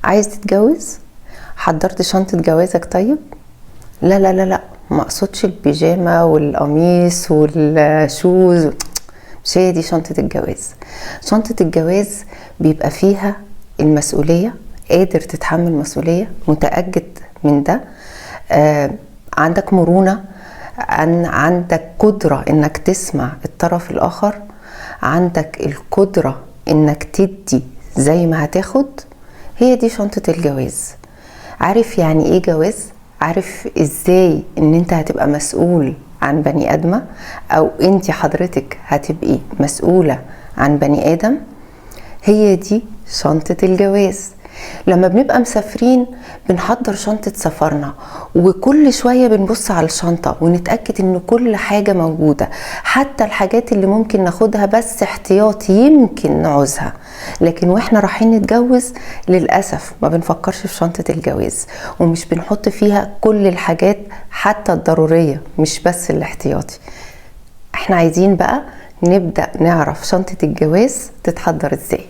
عايز تتجوز؟ حضرت شنطة جوازك؟ طيب لا لا لا لا، ما اقصدش البيجامة والقميص وال shoes، مش هي دي شنطة الجواز. شنطة الجواز بيبقى فيها المسؤولية، قادر تتحمل مسؤولية، متأكد من ده، عندك مرونة، عندك قدرة انك تسمع الطرف الاخر، عندك القدرة انك تدي زي ما هتاخد. هي دي شنطة الجواز. عارف يعني ايه جواز؟ عارف ازاي ان انت هتبقى مسؤول عن بني ادمة، او انت حضرتك هتبقي مسؤولة عن بني ادم؟ هي دي شنطة الجواز. لما بنبقى مسافرين بنحضر شنطة سفرنا، وكل شوية بنبص على الشنطة ونتأكد ان كل حاجة موجودة، حتى الحاجات اللي ممكن ناخدها بس احتياطي يمكن نعوزها. لكن واحنا رايحين نتجوز للأسف ما بنفكرش في شنطة الجواز، ومش بنحط فيها كل الحاجات حتى الضرورية، مش بس الاحتياطي. احنا عايزين بقى نبدأ نعرف شنطة الجواز تتحضر ازاي.